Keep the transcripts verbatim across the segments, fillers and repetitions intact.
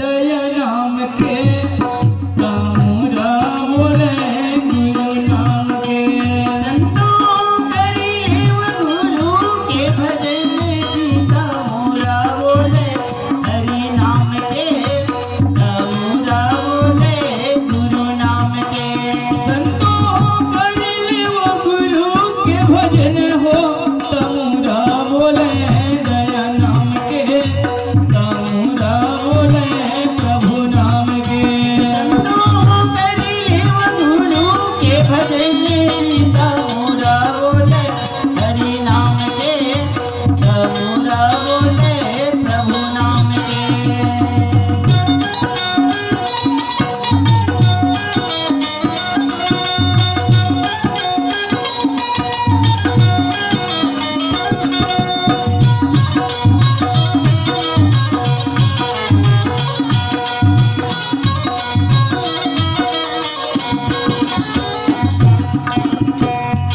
जय नाम के, तमुरा बोले गुरु नाम के। संतो करी लेव गुरु के भजन जी, तमुरा बोले हरि नाम के, तमुरा बोले गुरु नाम के। संतो करी लेव गुरु के भजन हो, तमुरा बोले दया नाम के, तमुरा बोले प्रभु नाम के। संतो करी लेव गुरु के भजन, तमुरा बोले हरि नाम के, तमुरा बोले प्रभु नाम के।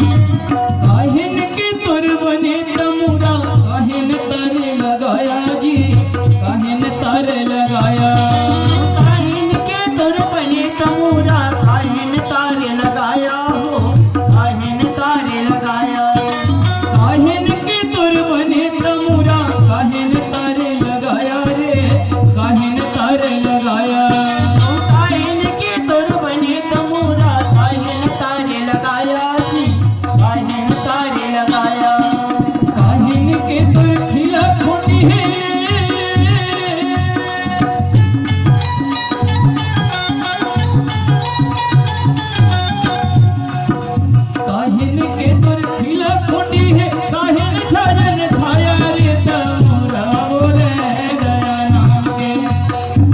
काहिन के तोर बने तमुरा, काहिन तारे लगाया जी, काहिन तारे लगाया। काहिन के तोर बने तमुरा, काहिन तारे लगाया हो, काहिन तारे लगाया। काहिन के तोर बने तमुरा, काहिन तारे लगाया रे, काहिन तारे लगाया। काहिन के तोर बने तमुरा, काहिन तारे लगाया जी, काहिन तारे लगाया। काहिन के तोर खिला खोटी हे। काहिन के तोर खिला खोटी हे, काहिन छाजन छाया रे, तमुरा बोले दया नाम के,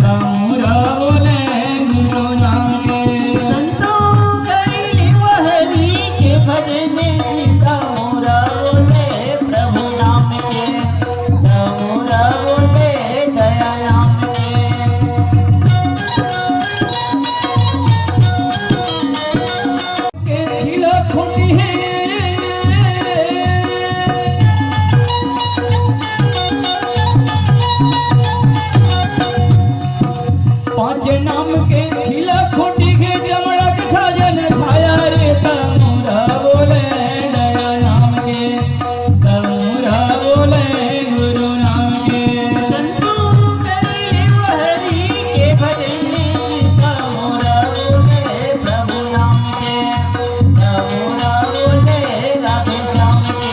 तमुरा बोले गुरु नाम के। संतो करी लेव हरि के भजन जी, तमुरा बोले प्रभु नाम के, तमुरा बोले दया नाम के। के खिला खोटी हे। पाँच नाम के खिला खोटी के जमड़ा के छाजन छाया रे, तमुरा बोले दया नाम के, तमुरा बोले गुरु नाम के। संतो करी लेव हरि के भजन, तमुरा बोले प्रभु नाम के, तमुरा बोले राधे श्याम के।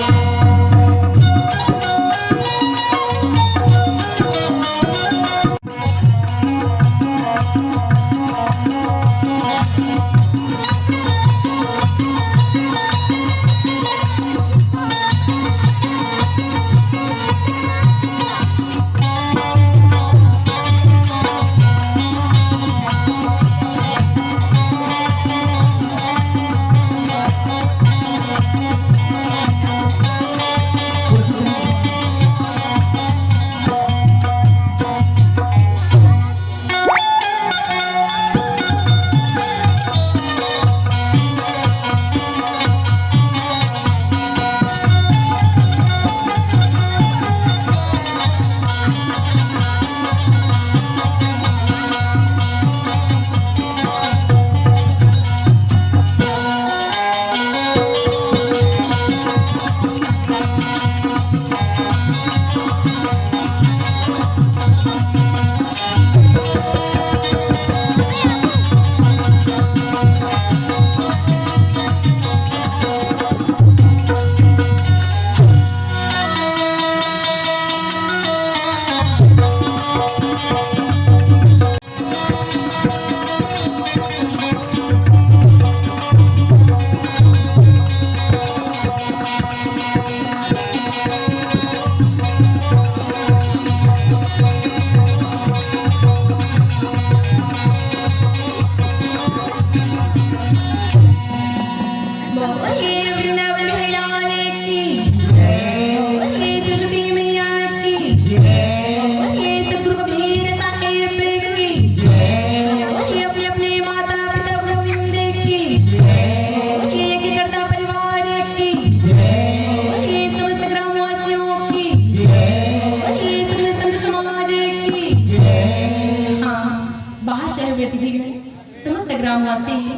दीदी, समस्त ग्रामवासी,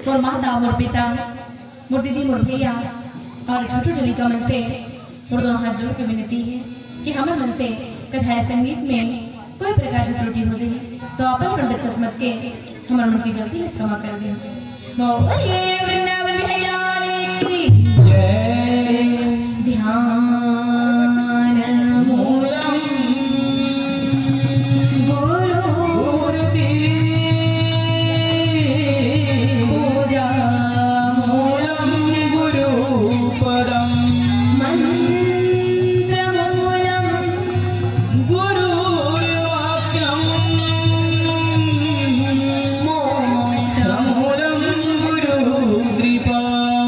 मोर माता, मोर पिता, मोर दीदी, मोर भैया और छोटू टोलिका मन से मोर दोनों हाथ जोड़ के विनती हे कि हमर मन से कथाएं संगीत में कोई प्रकार से त्रुटि हो जाही, तो अपन अपन बच्चा समझ के हमर मन की गलती ला क्षमा कर दे। बोलिए वृंदावन बिहारी लाल की। जय। ध्यान मूलम गुरु। पूजा मूलम गुरु पदम। मंत्र मूलम गुरु वाक्यम। मोक्ष मूलम गुरु कृपा।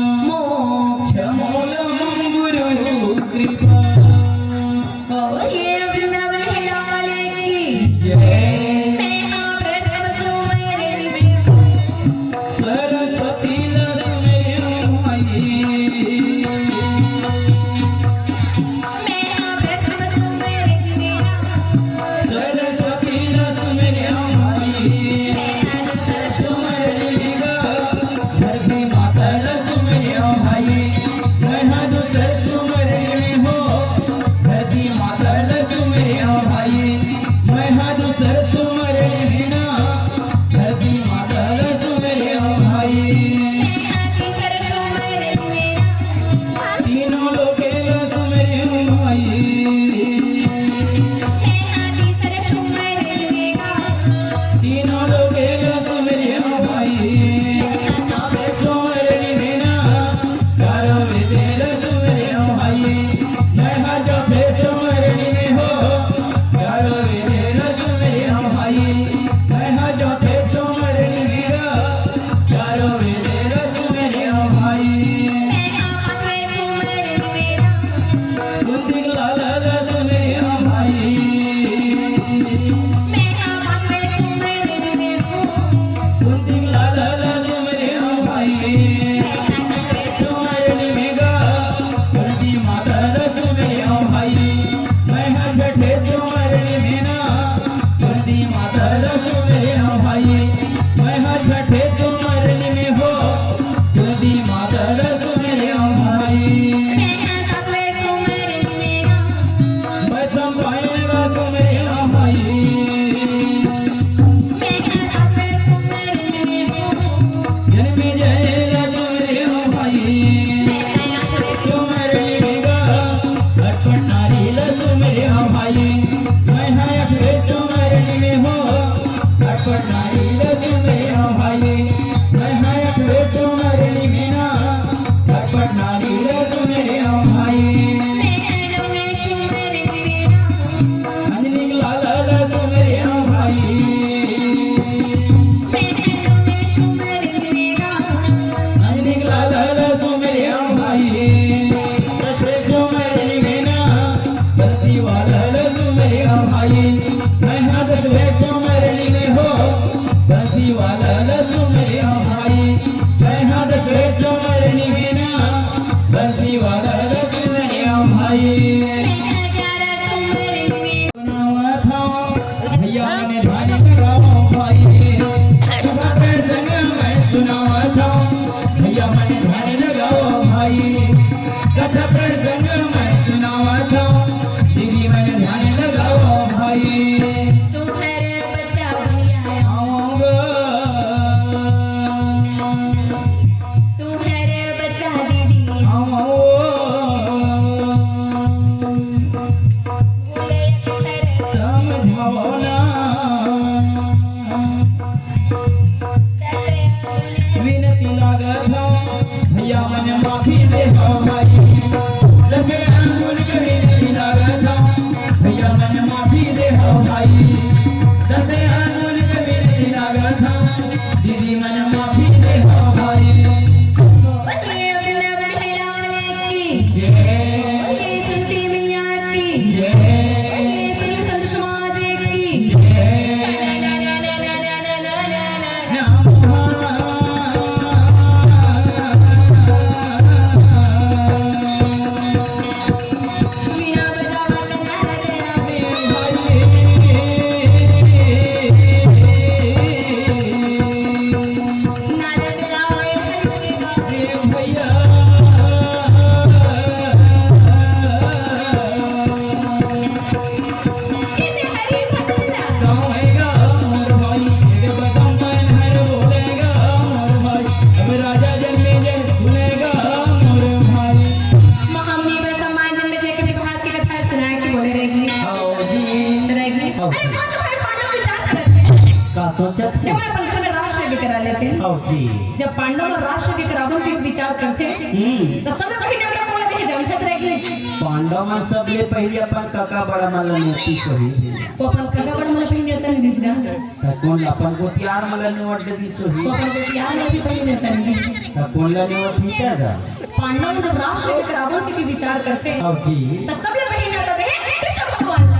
सोचत हे। हमन अपन घर में राज यज्ञ करा लेते हैं। हव जी। जब पांडव मन राज यज्ञ करावन के विचार करथे, हम्म। तो सबले पहले नेवता कोन ला देथे, जानथस रे कि नहीं? पांडव मन सबले पहले अपन कका बड़ा मन ला नेवतिस होही। वो अपन कका बड़ा मन ला पहले नेवता नहीं दिस गा। त कोन ला, अपन गोतियार मन ला नेवत दिस होही। वो अपन गोतियार मन ला भी पहले नेवता नहीं दिस। त कोन ला नेवत ही गा? पांडव मन जब राज यज्ञ करावन के भी विचार करथे, हव जी। त सबले पहले नेवता देहे कृष्ण भगवान ला।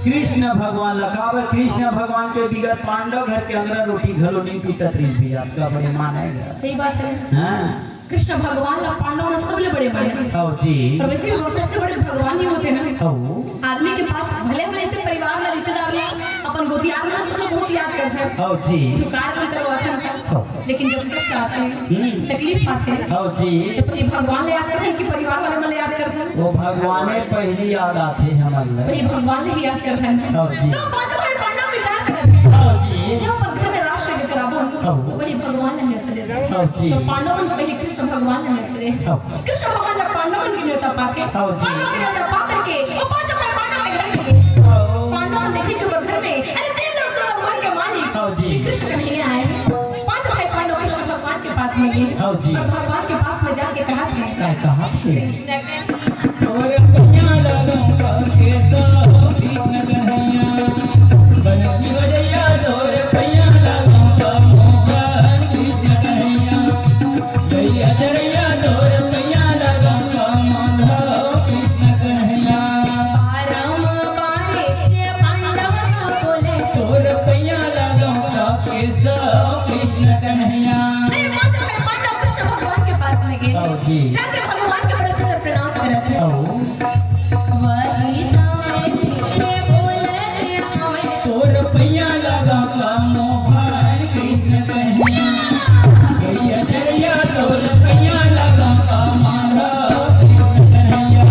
कृष्ण भगवान ला। काबर कृष्ण भगवान के बिगर पांडव घर के अंगरा रोटी घलो नहीं टूटत रहिस भैया, अतका बड़े माने गा। सही बात है। हाँ। कृष्ण भगवान ला पांडव मन सबले बड़े माने। हव जी। पर वैसे भी वो सबसे बड़े भगवान ही होथे ना। हव। आदमी के पास भले हम ऐसे परिवार ला, रिश्तेदार ला, अपन गोतियार ला सब लोग बहुत याद करथे। हव जी। कुछ कार्य करवाथन। हव। लेकिन जब कष्ट आथे, हम्म। तकलीफ आथे, हव जी। तो पहले भगवान ला याद करथन कि परिवार वाले मन ला याद करथन? वो भगवाने पहली याद आथे हमन ला। पहले भगवान ला ही याद करथन। हव जी। तो पांचों भाई पांडव विचार करत हे। हव जी। जब अपन घर में राज यज्ञ कराबो, हव। तो पहले भगवान ला नेवता देथे। हव जी। तो पांडव मन पहले कृष्ण भगवान ला नेवता देथे। हव। कृष्ण भगवान जब पांडव मन के नेवता पाथे, हव जी। पांडव के नेवता पा करके वो पांचों भाई पांडव के घर में गए। हव। पांडव मन देखे कि ओकर घर में, अरे, तीन लोग चलो मन के मालिक, हव जी। श्री कृष्ण कन्हैया आए। पांच भाई पांडव कृष्ण भगवान के पास में गए। हव जी। और भगवान के पास में जाके कहा थे, काय कहा थे? कृष्ण के तोर पैया लागो काके तो कृष्ण कन्हैया। बनकी बजैया तोर पैया लागो का मोहन कृष्ण कन्हैया। गैया चरैया तोर पैया लागो का माधव कृष्ण कन्हैया। पारम पारे के पांडव का बोले। तोर पैया लागो का केशव कृष्ण कन्हैया। अरे, पांच भाई पांडव कृष्ण भगवान के पास में गए। हव जी। जाके भगवान के बड़े सुंदर प्रणाम करत हे। हव। वही समय से बोलत हवे। तोर पैया लगा का मोहन कृष्ण कन्हैया। गैया चरैया तोर पैया लगा का माधव कृष्ण कन्हैया।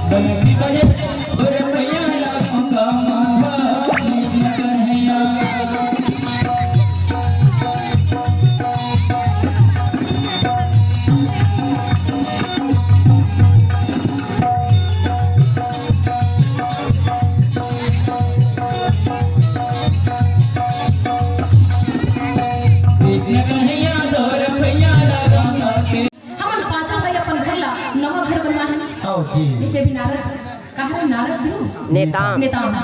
बंसी बजे तोर पैया लगा का माधव कृष्ण कन्हैया। हमन पांचों भाई अपन घर ला नवा घर बनवाए हन। हव जी। जैसे अभी नारद, कहा नारद ध्रुव? नेताम। नेताम।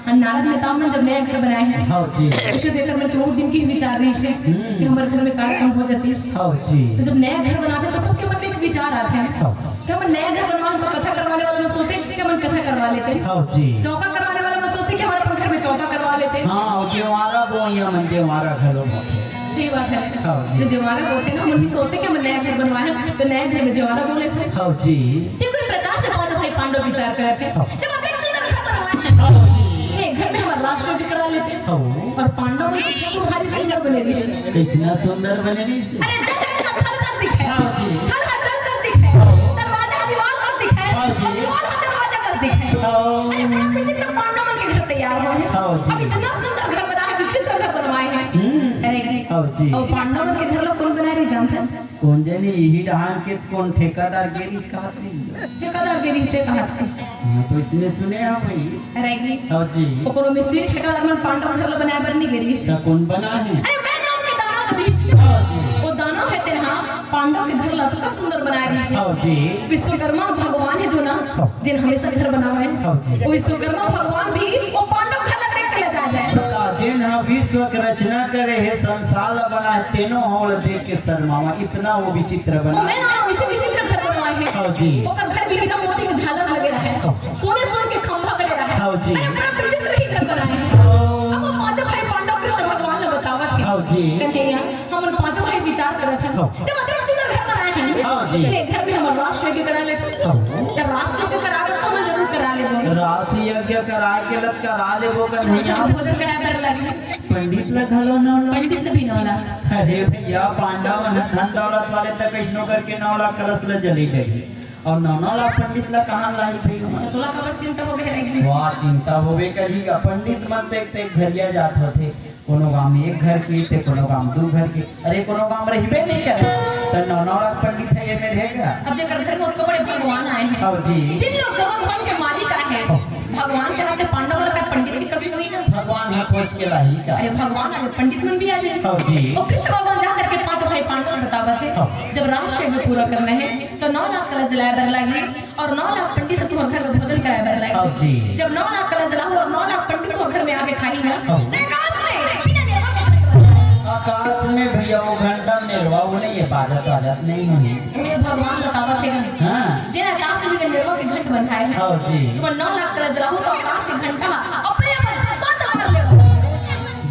हम नारद नेताम मन जब नया घर बनाए हैं, हव जी। उसे देखकर मन के बहुत दिन के विचार रहिस हे हम्म। कि हमर घर में कार्यक्रम हो जातिस। हव जी। तो जब नया घर बनाथे तो सबके मन में एक विचार आथे हव। कि हमन नया घर बनवाए तो कथा करवाने वाला मन सोचथे कि हमन कथा करवा लेते। हव जी। चौका करवाने वाला मन सोचथे कि हमर अपन घर में चौका करवा लेते। हाँ, अउ जेवारा बोइया मन जेवारा घलो बोथे। सही बात है। हव जी। जो जेवारा बोथे ना, मन भी सोचथे कि हमन नया घर बनवाए हैं, तो नया घर में जेवारा बो लेते। हव जी। ते कोई प्रकार से पांच भाई पांडव विचार करत हे। हव। ते मतलब सुंदर घर बनवाए हैं। हव जी। ये घर में हमर राज यज्ञ करा लेते। हव। और पांडव मन के घर तो भारी सुंदर बने रहिस। कैसना सुंदर बने रहिस? अरे, जैसे कि थल कस दिखे। हव जी। थल ह जल कस दिखे। हव। दरवाजा ह दीवार कस दिखे। हव जी। और दीवार ह दरवाजा कस दिखे। हव। अरे, बड़ा विचित्र पांडव मन के घर तैयार होए हे। हव जी। अब इतना सुंदर घर बनाए हे, विचित्र घर बनवाए हे। हम्म। अरे, हव जी। अउ पांडव मन के घर ला कोन बनाए रहिस जानथस? कोन जनी इही डहान के कोन ठेकादार गे रहिस कहत रहिस। ठेकादार गे रहिस हे कहत रहिस। हाँ, तो इसने सुने हँव भाई। अरे गे। हव जी। ओ कोनो मिस्त्री ठेकादार मन पांडव घर ला बनाए बर नइ गे रहिस। त कोन बनाए हे? अरे, वह नाम के दानव जो रहिस। हव जी। ओ दानव हे तेन हा पांडव के घर ला अतका सुंदर बनाए रहिस। हव जी। विश्वकर्मा भगवान हे जो ना, हव। जेन हमेशा घर बनावे। हव जी। ओ विश्वकर्मा भगवान भी ओ पांडव घर ला देख के लजा जाए। बता, जेन हा विश्व के रचना करे हे, संसार ला बनाए, तेनो हा ओला देख के शर्मावा, इतना वो विचित्र बना। ओ मैं ना वैसे विचित्र घर बनवाए हे। हव जी। ओकर घर भी एकदम मोती के झालर लगे रहे। हव। सोने सोने के खंभा गड़े रहे। हव जी। अरे बड़ा विचित्र ही घर बनाए हे। अब वो पांचों भाई पांडव कृष्ण भगवान ला बतावत हे। हव जी। कन्हैया, हमन पांचों भाई विचार करत हन। हव। ते मतलब सुंदर घर बनाए हे। हव जी। ते घर में हमर रास यज्ञ करा लेते। हव। ते रास यज्ञ करा बर तो हमन जरूर करा लेबो। रास यज्ञ करा के लत करा लेबो कन्हैया। भोजन, भोजन कराए बर लगही। पंडित ला घलो नौ लाख। पंडित ला भी नौ लाख। अरे भैया, पांडव मन ह धन दौलत वाले त कइसनो करके नौ लाख कलश ला जली गई। अउ नौ नौ लाख पंडित ला कहाँ लाही भैया? त तोला काबर चिंता होगे हे रे? वाह, चिंता होबे करही गा। पंडित मन तो एक तो एक घरिया जात होथे, कोनो गांव में एक घर के, ते कोनो गांव दू घर के। अरे कोनो गांव रहिबे नहीं करे, त नौ नौ लाख पंडित हे, ये में रहेगा। अब जेकर घर में ओतको बड़े भगवान आए हे, हव जी। तीन लोग जगत मन के मालिक आए हे, हव। भगवान के हाथे पांडव वाला का पंडित की कमी होही ना? भगवान हाँ, खोज के लाही का। अरे भगवान, अरे पंडित मन भी आ जाए। हाँ जी। वो कृष्ण भगवान जा करके पांच भाई पांडव बतावत हे। हाँ। जब रास यज्ञ पूरा करना है तो नौ लाख कलश जलाए बर लागी और नौ लाख पंडित तुहर घर में भोजन कराए बर लागी। हाँ जी। जब नौ लाख कलश जलाहू और नौ लाख पंडित तुहर घर में आके खाही ना, हाँ। तो आकाश में बिना नेरवा के घंटा। आकाश में भैया वो घंटा नेरवा वो नहीं है, बाजत बाजत नहीं है। ए भगवान बतावत हे। हाँ। जे आकाश में जे नेरवा के घंट बंधाए हे। हाँ जी। तो नौ लाख कलश जलाहू तो आकाश के घंटा अपने आप शांत होकर ले।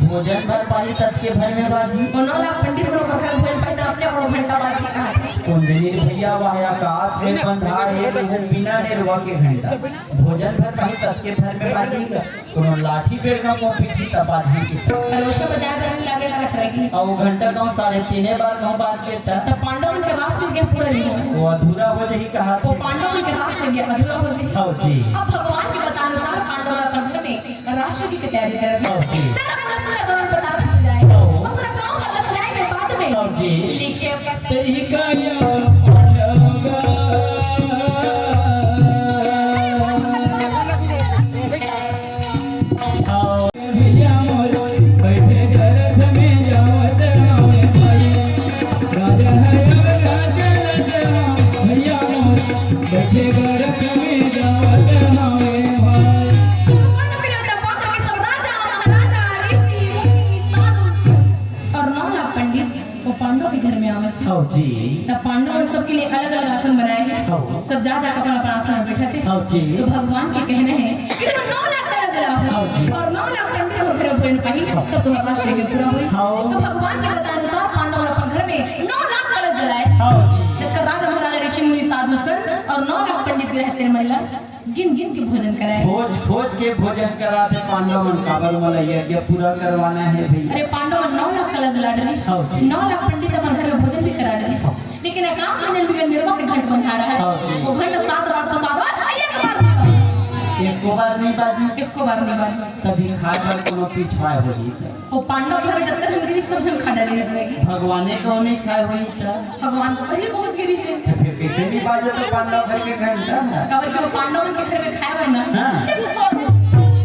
भोजन भर पाही तब के भर में बाजी। वो नौ लाख पंडित लोग का भोजन पाही तो अपने आप घंटा बाजी कहा। कुंडली भैया वह आकाश में बंधा है, लेकिन बिना नेरवा के घंटा। भोजन भर पाही तब के भर में बाजी। कोनो लाठी पेड़ का मुंह पीछी तपा दी। परोसा बजाए बर नहीं लागे लागत रहेगी। अउ घंटा कहूँ साढ़े तीने बार कहूँ बाज देता। तब पांडव मन के रास यज्ञ पूरा नहीं हुआ। वो अधूरा हो जाही कहा। वो पांडव मन के रास यज्ञ अधूरा हो जाही। हाँ जी। अब भगवान के बतानुसार पांडव मन अपन घर में रास यज्ञ की तैयारी कर रहे हैं। हाँ जी। चलो पूरा सुना दोनों बतावे सजाए। हाँ। वो पूरा गांव वाला सजाए के बाद में हाँ जी। लेके तेरी काया और नौ लाख पंडित वो पांडव के घर में आवत हे। हाँ जी। तब पांडव मन सबके लिए अलग-अलग आसन बनाए हे। हाँ। सब जा जाके अपन अपन आसन में बैठत हे। हाँ जी। तो भगवान के कहना है कि तुम नौ लाख कलश जलाओ हाँ जी। और नौ लाख पंडित और घर में पाही, हाँ। तब तुम्हारा रास यज्ञ पूरा होई। हाँ। तो भगवान के बतानुसार पांडव मन अपन घर में नौ लाख कलश जलाए। हाँ जी। जब राजा महाराजा ऋषि मुनि साधु संत और नौ लाख पंडित ग्रह तेरे मन ला गिन गिन के भोजन कराए। खोज खोज के भोजन कराथे पांडव मन, काबर मोला यज्ञ पूरा करवाना है भैया। अरे पांडव मन नौ लाख कलश जला डरिस, हाँ जी। नौ लाख पंडित अपन घर में भोजन भी करा डरिस, हाँ। लेकिन आकाश में भी नेरवा के घंट बंधा रहा है। हाँ जी। वो घंट सात बार तो सात बार, हाँ, एक बार नहीं बाजी। एको बार नहीं बाजी। एको बार नहीं बाजी। तभी खाए बर कोनो पीछवाए हो जी। वो पांडव घर में जतका झन गिरिस, सब झन खा डाले रिहिस। भगवाने कहूँ नहीं खाए होही त। भगवान तो पहले पहुंच गे रिहिस। तो फिर कैसे नहीं बाजे तो पांडव घर के घंटा? काबर कि वो पांडव के घर में खाए बर ना। हाँ। सिर्फ चौथे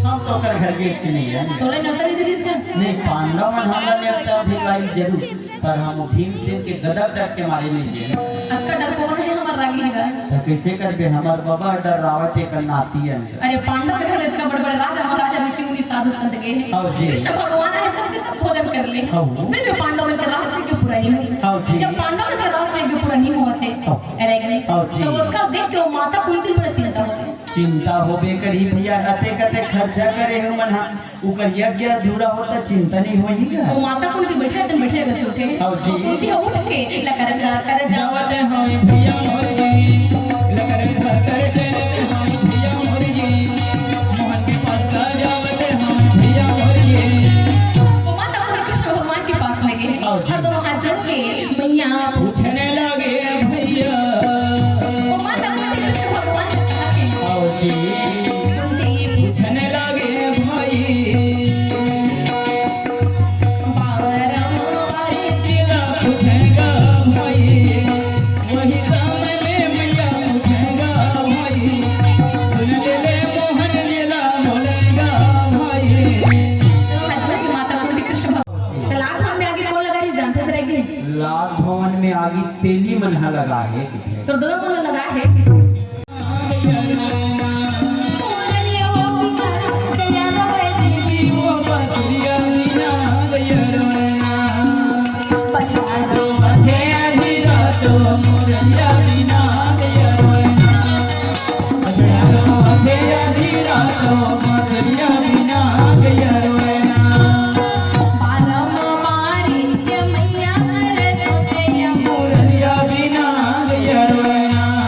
हम तो ओकर घर के एक चीज नहीं है। तोला नेवता नहीं दे रिहिस का? नहीं, पांडव मन हमला नेवता भी भाई जरूर। पर हम भीमसेन के गदा डर के मारे नहीं गए। अतका डरपोक नहीं हमर रागी हे गा। तो कैसे करबे? हमर बाबा डर रावत एक नाती है। अरे पांडव के घर इतना बड़े बड़े राजा महाराजा ऋषि मुनि साधु संत गए हैं। हाँ जी। कृष्ण भगवान आए, सबके सब भोजन कर ले। हाँ। फिर भी पांडव मन के रास यज्ञ पूरा नहीं हुई। हाँ जी। जब पांडव मन के रास यज्ञ पूरा नहीं हुआ थे, हाँ। अरे गए। हाँ जी। तो वो कल देख के वो माता कुंती बड़ा चिंता हो गई। चिंता होबे करी भैया, अते कते खर्चा करे हो मन हा। उकर यज्ञ अधूरा होता, चिंता नहीं होही गा। वो माता कुंती बैठे रहते, बैठे रहते सोते। हाँ जी। वो कुंती उठ के लकर लकर जावत हवे भैया मोर जी, लकर लकर चलत हवे भैया मोर जी, मोहन के पास जावत हवे भैया मोर जी। वो माता कुंती कृष्ण भगवान के पास लगे हाँ जी। और दोनों हाथ जोड़ के मैया पूछने लगे भैया। वो माता कुंती कृष्ण भगवान के पास है। हाँ जी। कुंती पूछने लगे भाई। बाबा राम वाली जिला पूछेगा भाई। वही सामने मैया पूछेगा भाई। सुन ले ले मोहन जिला बोलेगा भाई। तो हजरत माता कुंती कृष्ण भगवान। तो लाख भवन में आगे कौन लगा रही जानते जरा एक दिन? लाख भवन में आगी तेली मन हा लगा है। तो दोनों मन लगा है।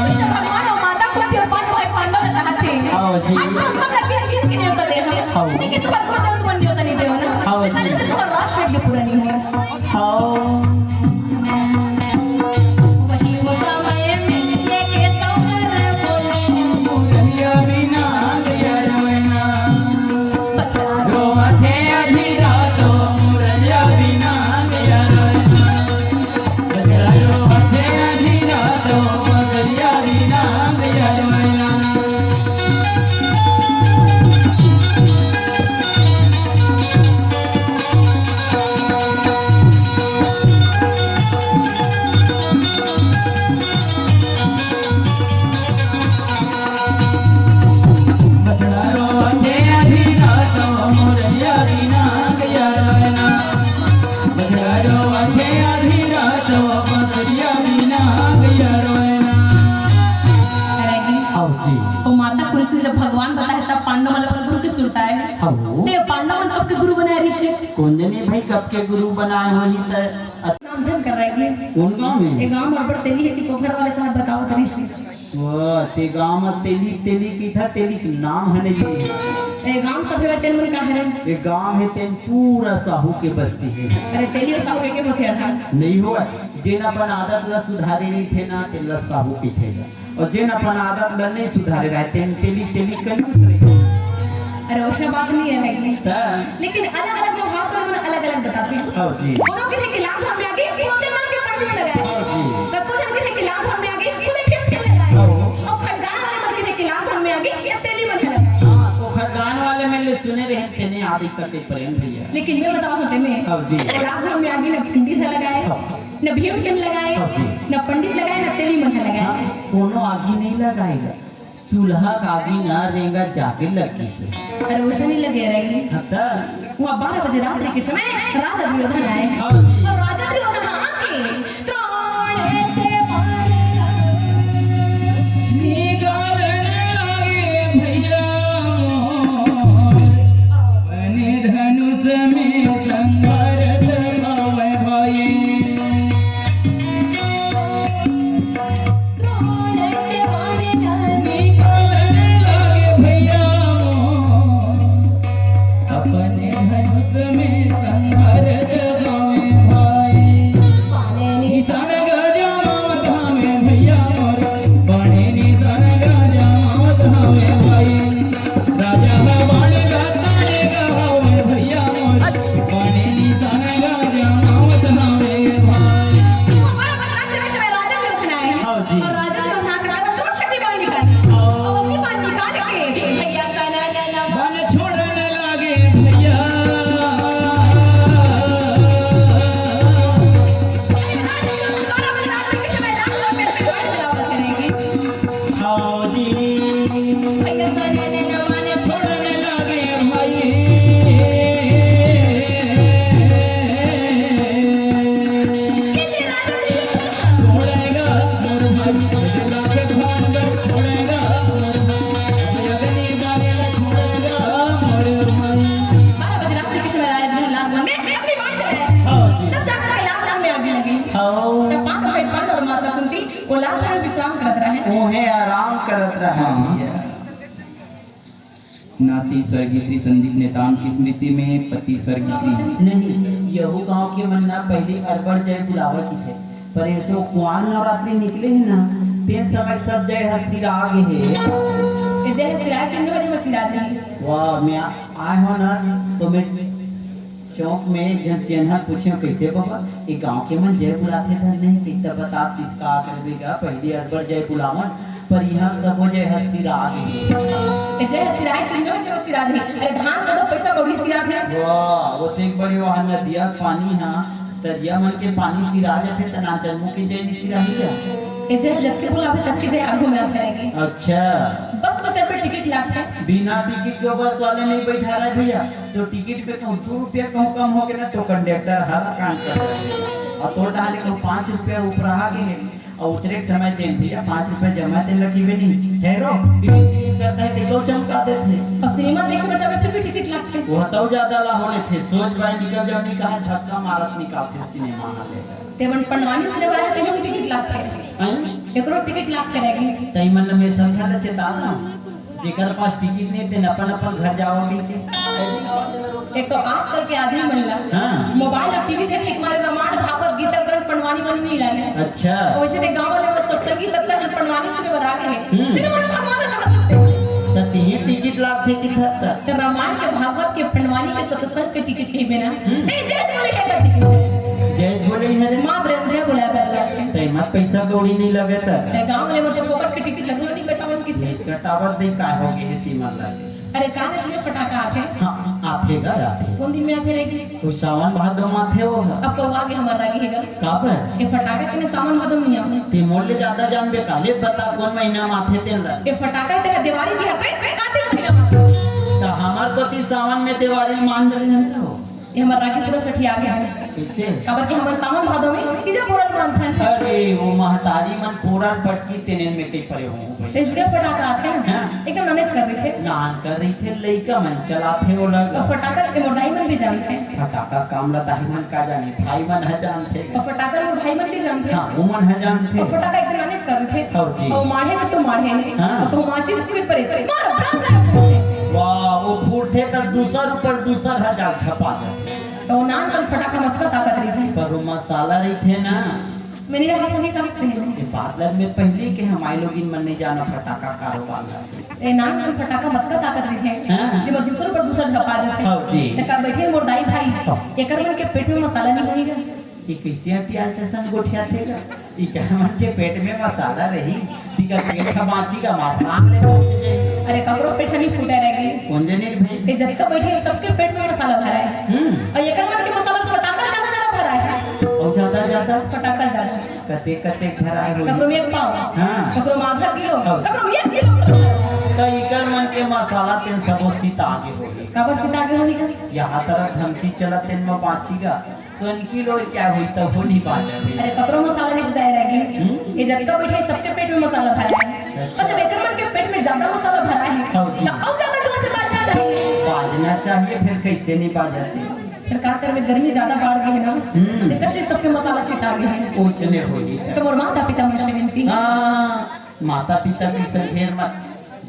कृष्ण भगवान और माता कुंती और पांच भाई पांडव ने कहा थे, हाँ जी। आज तो हम सब लड़के लड़की के न्योता दे हम। हाँ। लेकिन तुम भगवान तुम न्योता नहीं दे हो ना। हाँ। इस तरह से तुम्हारा राष्ट्र यज्ञ पूरा नहीं हुआ। हाँ। वही वो समय में लेके सौंदर्य बोले, मुरलिया बिना गया रोना। के गुरु बनाए होही त। नाम झन कर रही है। कौन गांव में? ये गांव में बड़ तेली है कि कोखर वाले साहब बताओ तरीस। वाह, ते गांव में तेली, तेली की था, तेली के नाम है नहीं। ये गांव सब है तेल मन का है। ये गांव है तेल पूरा साहू के बस्ती है। अरे तेली और साहू एक होते हैं। नहीं हो, जेन अपन आदत ला सुधारे नहीं थे ना, तेला साहू पीथे। और जेन अपन आदत ला नहीं सुधारे रहे, तेन तेली, तेली कंजूस रही। अरे वैसा बात नहीं है भाई। त? लेकिन अलग-अलग व्यवहार तो हमन अलग-अलग बताते हैं। हाँ जी। कोनो किसी के लाभ में आगे, कोनो जन मन के पंडित लगाए। हाँ जी। तो कुछ हम किसी के लाभ में आगे, खुद भीम से लगाए। हाँ। और खड़गान वाले मन किसी के लाभ में आगे, या तेली मन लगाए। हाँ, तो खड़गान वाले में ले सुने रहे, तेने आदि तक के प्रेम भैया। लेकिन मैं बताऊँ सत्य में, हाँ जी। लाभ में आगे ना पंडित लगाए, हाँ। ना भीमसेन लगाए, हाँ जी। ना पंडित लगाए, ना तेली मन लगाए। हाँ, कोनो आगी नहीं लगाएगा। चूल्हा का आगी ना रेंगा जाके लग गई से। अरे वैसे नहीं लगे रहेगी। हाँ त? वहाँ बारह बजे रात्रि के समय राजा दुर्योधन आए। हाँ जी। और राजा दुर्योधन आके द्रोण से मारेगा। निकालने लगे भैया मोर, अपने धनुष में संघर्ष भावे भाई। हाँ जी। और राजा ने बना के रखा, तो शक्ति बाण निकाली। और अपनी बाण निकाल के भैया सा ना, ना, ना, बाण छोड़ने लगे भैया। हाँ जी। भैया सा ना, ना, ना, बाण छोड़ने लगे भाई। बारह बजे रात में कृष्ण राय जी लाल वन में अपनी बाण चलाए। हाँ जी। तब जाकर के लाल वन में आग लगी। हाँ। तब पांच भाई पांडव और माता कुंती वो लाल वन में विश्राम करत रहे। उहे आराम करत रहे। हाँ। नाती स्वर्गीय श्री संदीप नेताम की स्मृति में पति स्वर्गीय श्री नहीं, यहू गांव के मन ना पहले अरबड़ जय बुलावा की थे, पर ऐसो कुआर नवरात्रि निकले है ना, तेन समय सब जय ह सिरा गे हे। ये जय ह सिराय चिन्ह हो, जय ह सिराय चिन्ह। वाह, मैं आ-, आए हो ना, तो मैं चौक में एक झन सियनहा पूछे, "कैसे बबा, ये गांव के मन जय बुलाथे धन नहीं, कितना बता तिसका आकर बेगा, पहली अरबड़ जय बुलावन।" पर इहाँ सबो जय ह सिरा गे हे। ए जय ह सिराय चिन्ह के सिरा गे हे। अरे धान में तो पैसा कौड़ी सिरा गे। वाह, वो तो एक बड़ी वहाँ नदिया पानी हा, तरिया मन के पानी सिरा जैसे तना जन्मों के जय नहीं सिरा ही क्या? ए जय ह जब के बुलावे तब के जय आगू में आते रहेंगे। अच्छा। बस बचर पे टिकट लागथे। बिना टिकट के बस वाले नहीं बैठा रहे भैया, तो टिकट पे कहूँ दो रुपया कहूँ कम हो गया ना तो कंडक्टर हर कांड कर रहे हैं। और तो डाले कहूँ पाँच रुपया ऊपर आ गए, अउ उतरे के समय तेन भैया पाँच रुपया जमा तेन रखिबे नहीं। हेरो, टिटिंग टिटिंग करता है, कइसो चमका देथे। अउ सिनेमा देखे बर जाबे, फिर भी टिकट लागथे। वो तउ ज्यादा ला हो लेथे, सोच बाय निकल जाओ, नहीं कहा धक्का मारत निकालथे सिनेमा हॉल ले। ते मन पंडवानी सिनेमा रहे, तेन टिकट लागथे। हैं? एकरो टिकट लागथे रहेगी। तई मन में समझा ले चेतावना। जेकर पास टिकट नहीं, तेन अपन अपन घर जाओगे। एक तो आजकल के आदमी मन ला हाँ। मोबाइल और टीवी देखे के मारे रामायण, भागवत, गीता, ग्रंथ, पंडवानी वानी नहीं लागे। अच्छा। वैसे ते गांव वाले में सत्संगी तब तक पंडवानी सुने बर आ गए। हम्म। तेरे मन भगवान चाहते। त तिही टिकट लागथे कि थक तक? तो रामायण के, भागवत के, पंडवानी के सत्संग के टिकट कहिबे ना। हम्म। ते जय बोले है टिकट। जय बोले है रे। मात्र जय बोला कर लागथे। ते मत पैसा कौड़ी नहीं लगे त। ते गांव वाले में तो फोकट के टिकट लगलो नहीं कटावन की थे। कटावत दे का हो गए है तीमन लागे। अरे, चांद में फटाका आथे। हाँ, आथे गा, आथे। कौन दिन में आथे रहेगी? कोई सावन भादो में आथे हो गा। अब कौआ आगे हमार रागी है गा। का पर? ये फटाका के ने सावन भादो में नहीं आवे। ते मोर ले ज्यादा जानबे का? ले बता कौन महीना में आथे तेन ला। ये फटाका तेरा दिवाली तिहार पे कातिक महीना में। तो हमार पति सावन में दिवाली मान रहे हैं तो। ये हमार रागी पूरा सठिया गया है। कइसे? काबर कि हमन सावन भादो में तीजा पोरा ल मानथन। अरे, वो महतारी मन पोरा ल पटकी तेने में कई परे हो भाई। ते जुड़े फटाका आथे ना, हाँ। एकदम ननेच कर रहिथे। नान कर रहिथे, लइका मन चलाथे ओला। अउ फटाका ल मोर दाई मन भी जानथे। फटाका काम ल दाई मन का जाने, भाई मन ह जानथे। अउ फटाका ल मोर भाई मन भी जानथे। हाँ, वो मन ह जानथे। अउ फटाका एकदम ननेच कर रहिथे। हव जी। अउ माढ़े में तो माढ़े। हाँ। अउ कहूँ माचिस के परे, मार, भड़ाक दे। वाह, वो फूटथे त दूसर ऊपर दूसर हजार झपा जाथे। त वो नान कन फटाका म अतका ताकत रहिथे। पर वो मसाला रहिथे ना। मेरी राहत होही का रहे। ये बात लग में पहले के हम आए लोग इन मन नहीं जाना फटाका कारोबार ला। ए नान कन फटाका म अतका ताकत रहिथे। हाँ। जेमा दूसर ऊपर दूसर झपा देथे। हव जी। त का बइठे मोर दाई भाई, हाँ। एकर मन के पेट में मसाला नहीं होही गा। ये कइसे अटिया जइसन गोठियाथे गा? इकर मन के पेट में मसाला रही, तिकर पेट ह बाँची गा, मार टांग ले पहुंच जाई। अरे, ककरो पेट ह नहीं फूटे रह गे। कोन जनी रे भाई? ये जतका बइठे हे, सबके पेट में मसाला भरा हे। हम्म। अउ एकर मन के मसाला फटाका ज्यादा, ज्यादा भरा हे। अउ ज्यादा, ज्यादा? फटाका ज्यादा। कतेक, कतेक भरा हे होही? ककरो में एक पाव, हाँ। ककरो में आधा किलो, हाँ। ककरो में एक किलो। त इकर मन के मसाला तेन सबो सिता गे होही। काबर सिता गे होही गा? यहाँ तरफ धमकी चलत तेन म बाँची गा। कनकी लोग क्या होई तब हो नहीं बाजत हे। अरे, ककरो मसाला नहीं सिताए रह गे। हम्म? ये जतका बइठे हे, सबके पेट में मसाला भरा हे। अच्छा। अउ जब एकर मन के पेट में ज्यादा मसाला भरा हे, हाँ जी। त अउ ज्यादा जोर से बाजना चाहिए। बाजना चाहिए, फिर कइसे नहीं बाजत हे? फिर का करबे, गर्मी ज्यादा बाढ़ गे हे ना, हम्म। तेकर से सबके मसाला सिता गे हे। ओइसने होही। त मोर माता पिता मन से विनती हे। हाँ, माता पिता के संग ढेर मत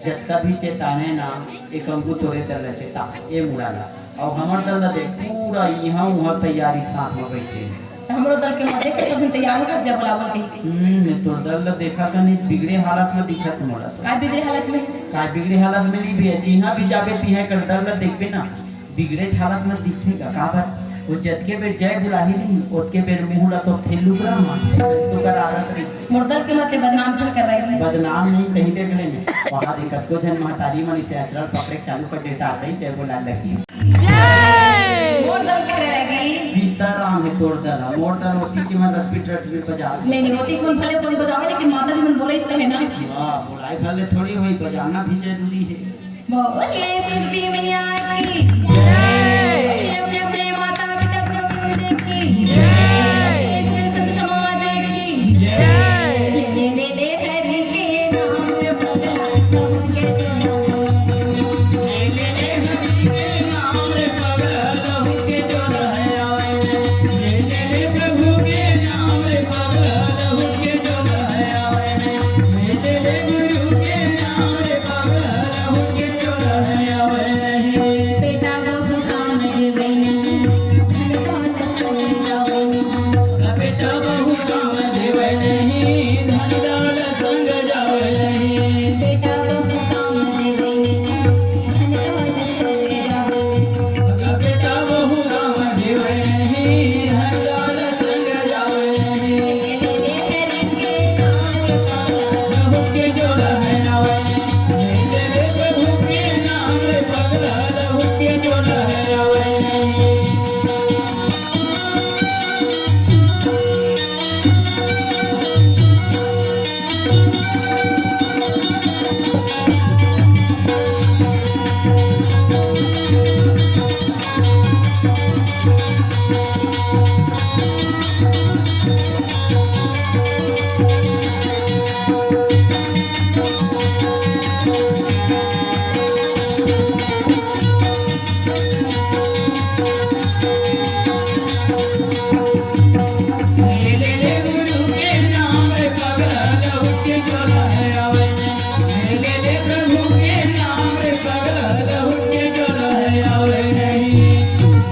जतका भी चेताने ना, एक अंगू तोरे दल ल चेता, ए मुड़ा ला। अउ हमर दल ल देख, पूरा इहाँ उहाँ तैयारी साथ म बइठे हे। त हमरो दल के मत देख, सब झन तैयार हो, जब बुलावन कही। हम्म, मैं तोर दल ल देखा कन, बिगड़े हालत म दिखत मोला तो। काय बिगड़े हालत में? काय बिगड़े हालत में नहीं भैया, जिहाँ भी जाबे तिहाँ कर दल ल देखबे ना, बिगड़े हालत म दिखथे गा, काबर? वो जतके बेर जय बुलाही नहीं, ओतके बेर मुँह ला तो ठेलू करा मा, तो कर आदत रही। मोर दल के मत बदनाम झन कर रहे। बदनाम नहीं, कहीं देख लेने। वहाँ दे कतको झन महतारी मन इसे अचरा ल पकड़े चालू कर दे, डार दे, जय बोला लगी। जय। मोर दल कह रहे कि सीताराम हे तोर दल, मोर दल होती कि मैं रसपीट रसपीट बजा। नहीं, नहीं, होती कौन भले कौन बजावे, लेकिन माता जी मन बोले इसका है ना। वाह, बोलाई भले थोड़ी होई, बजाना भी जरूरी है। बोले सरस्वती मैया की जय। अपने अपने माता पिता गुरुदेव की जय। श्री संत समाज की जय। ले ले ले हरि के नाम पे पगला कहूँ के जो ना हो। ले ले ले हरि के नाम रे पगला कहूँ के जो ना है आवे। ले ले ले प्रभु के नाम रे पगला कहूँ के जो ना है आवे। ले ले ले गुरु के नाम रे पगला कहूँ के जो ना है आवे। बेटा बहु काम देवै नहीं, धन दौलत संग जावै नहीं। बेटा बहु काम देवै नहीं, धन दौलत संग जावै नहीं। बेटा बहु काम देवै नहीं, धन दौलत संग जावै नहीं। बेटा बहु काम देवै नहीं, धन दौलत संग जावै नहीं।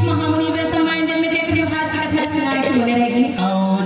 महामुनि वैश्य मायन जन्म जे के हाथ की कथा सुनाए के बोले रहेगी।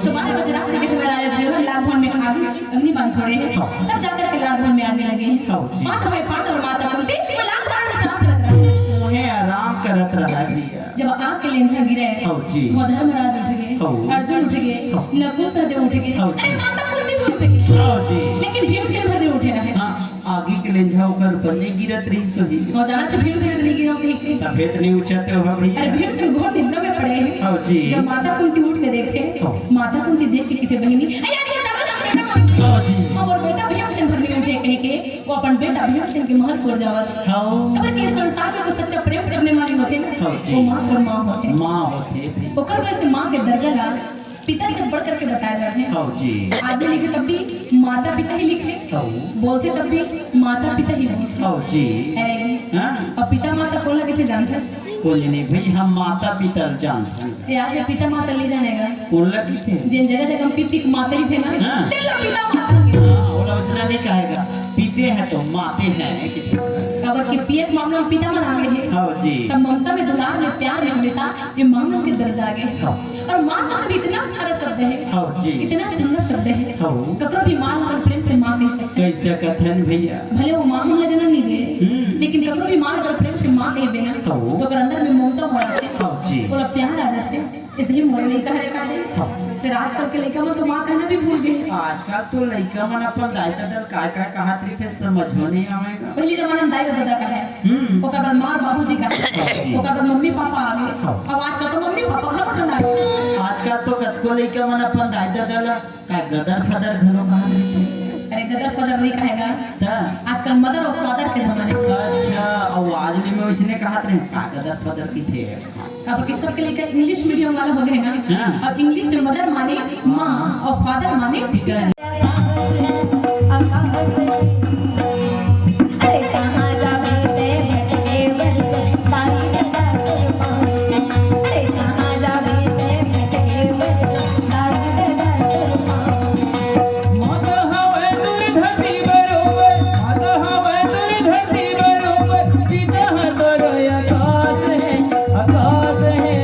तो बारह बजे रात के समय राजा देवल लाल भवन में आगे अग्नि बाण छोड़े हैं। तब जाकर के लाल भवन में आने लगे हैं। हाँ जी। पांचों भाई पांडव और माता कुंती वो लाल भवन में आराम करत रहे। उन्हें आराम करत रहा भैया। जब आग के लेंझा गिरे, हाँ जी। तो धर्मराज उठ गए, हाँ। अर्जुन उठ गए, हाँ। नकुल सहदेव उठ गए, हाँ जी। अरे माता कुंती भी उठ गई। हाँ जी। लेकिन भीमसेन भर नहीं उठे रहे। हाँ। आगी के लेंझा ओकर ऊपर नहीं गिरत रही सही। हो जाना से भीमसेन नहीं गिरा कहीं पे। तबे तो नहीं उछाते हो भैया। अरे भीमसेन घोर निद्रा में पड़े हैं। हाँ जी। जब माता कुंती उठ के देखे, हाँ। माता कुंती देख के कहते, "बहिनी, अरे यार, ये चलो ना, बेटा, मार दे।" हाँ जी। अब मोर बेटा भीमसेन बर नइ उठे कहिके वो अपन बेटा भीमसेन के महल कोर जावत हे। हाँ। काबर कि संसार में तो सच्चा प्रेम करने वाली होथे ना, हाँ जी। वो माँ अउ माँ होथे। माँ होथे भाई। ओकर वजह से माँ के दर्जा ला पिता से बढ़ करके बताया जाथे। हाँ जी। आदमी लिखे तब भी माता पिता ही लिखे, हाँ। बोलथे तब भी माता पिता ही बोलथे। हाँ जी। अरे, हाँ। अब पिता माता कोन ला कथे जानथस? कोई नहीं भाई, हम माता पिता जानथन। ये आज ये पिता माता नइ जानेगा। कोन ला कथे? जेन जगह जगह पी पी के माता ही थे ना, हाँ। तेन ला पिता माता कथे। हाँ, ओला वइसना नइ कहेगा, पीते हैं तो माते हैं। काबर कि पिए के मामला में पिता मन आगे हे। हाँ जी। तब ममता में, दुलार में, प्यार में हमेशा ये माँ मन के दर्जा आगे हे। हाँ। अउ माँ शब्द भी इतना प्यारा शब्द हे, हाँ जी। इतना सुंदर शब्द हे। हाँ। ककरो भी माँ ला अपन प्रेम से माँ कहि सकत हन। कहि सकत हन भैया। भले वो माँ मन ला जनम नइ दे, हम्म। लेकिन ककरो भी माँ ला अगर प्रेम से माँ कहिबे ना, हाँ। तो ओकर अंदर में ममता हो जाथे, हाँ जी। ओला प्यार आ जाथे। इसलिए मोर लइका हरे का दे। हाँ। फेर आजकल के लइका मन तो माँ कहना भी भूल गे। आजकल तो लइका मन अपन दाई ददा ल काय काय कहत रहिथे, समझ में नइ आवेगा। पहिली जमाना में दाई ददा कहे, हम्म। ओकर बाद माँ बाबूजी कहे, हाँ जी। ओकर बाद मम्मी पापा आगे। हाँ। अब आजकल तो मम्मी पापा घलो ठंडा गे। आजकल तो कतको लइका मन अपन दाई ददा ल का गदर फदर घलो कहत रहिथे। अरे, गदर फदर नइ कहेगा। त? आजकल मदर अउ फादर के जमाना हे। अच्छा, अउ आज ले में वइसने कहत रहे, का गदर फदर कहिथे? काबर कि सबके लइका इंग्लिश मीडियम वाला हो गे हे ना। हाँ। अब इंग्लिश में मदर माने माँ अउ फादर माने पिता। अरे कहाँ जावे ते भटके बर, तारी ददा तोर पाँव। अरे कहाँ जावे ते भटके बर, तारी ददा तोर पाँव। माता हवय तोर धरती बरोबर, माता हवय तोर धरती बरोबर, पिता ह तोर आकाश हे, आकाश हे।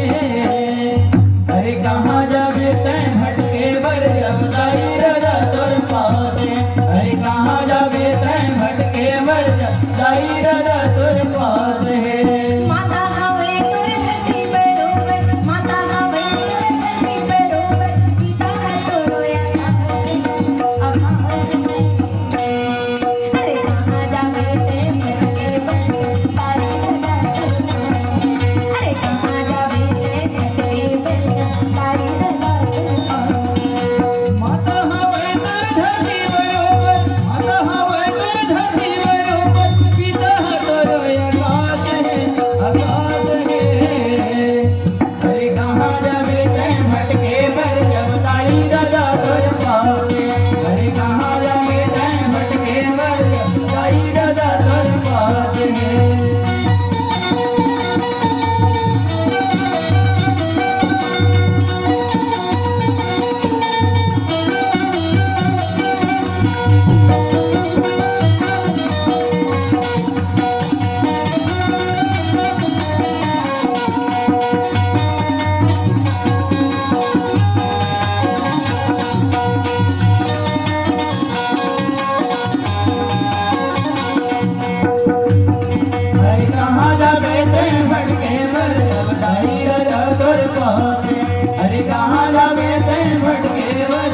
अरे कहाँ जाबे तैं भटके बर, जब दाई ददा तोर पास हे। अरे कहाँ जाबे तैं भटके बर, जब दाई ददा तोर पास हे। माता हवे तोर धरती बरोबर, माता हवे तोर धरती बरोबर, पिता ह तोरो आकाश हे, आकाश हे। अरे कहाँ जाबे तैं भटके बर, तारी ददा तोर पाँव। अरे कहाँ जाबे तैं भटके बर, तारी ददा तोर पाँव। माता हवे तोर धरती बरोबर, माता हवे तोर धरती बरोबर, पिता ह तोरो आकाश हे, आकाश हे। अरे कहाँ जाबे तैं भटके बर, जब दाई ददा तोर पास हे। अरे कहाँ जाबे तैं भटके बर, जब दाई ददा तोर पास हे। अरे कहाँ जाबे तैं भटके बर, जब दाई ददा तोर पास हे। अरे कहाँ जाबे तैं भटके बर,